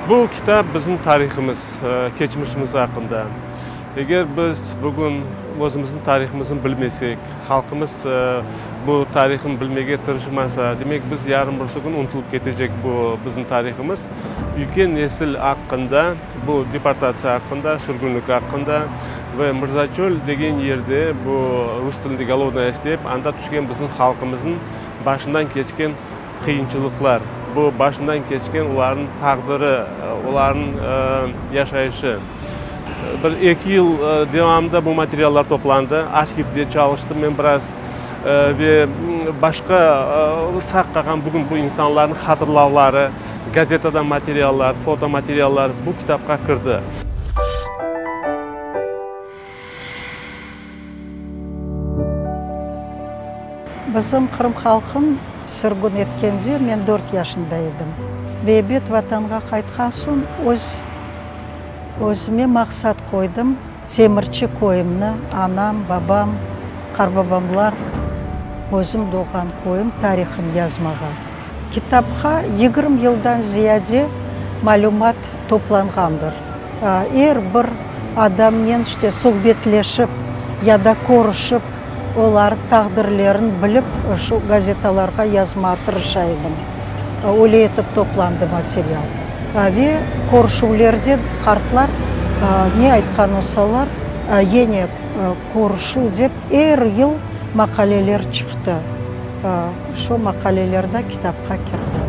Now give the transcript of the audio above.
Bu kitap bizim tarihımız, keçmişimiz aqqında. Eger biz bugün özümizniñ tarihımıznı bilmesek, halqımız bu tarihını bilmege tırışmasa, demek biz yarın birisi kün unutılıp ketecek bu bizim tarihımız. Üyken nesil aqqında, bu deportatsiya aqqında, sürgünlik aqqında ve Mırzaçöl degen yerde, bu rus tilinde Golodnaya step, anda tüşken bizim halqımıznıñ başından keçken qıyınçılıqlar, bu başından keçken olarnıñ taqdiri, olarnıñ yaşayışı. Bir eki yıl devamında bu materiallar toplandı, arhivde çalıştım men biraz ve başqa sağ qalğan bugün bu insanlarnıñ hatırlavları, gazetadan materiallar, fotomateriallar bu kitapqa kirdi. Bizim Qırım halqın sürgün etkende men dört yaşında edim. Ve ebet Vatanğa qaytqan soñ öz özüme maqsat qoydım, Temirçi köyümni, anam, babam, qarbabamlar, özüm doğğan köyüm tarihını yazmağa. Kitapqa 20 yıldan ziyade malümat toplanğandır. Er bir adamnen işte suhbetleşip ya da körüşip, olarnıñ taqdirlerini bilip, şu gazetalarğa yazmağa tırışa edim. Öyle etip toplandı material. Ve körüşüvlerde qartlar ne aytqan olsalar, yene körüşüv dep er yıl maqaleler çıqtı. Şu maqaleler da kitapqa kirdi.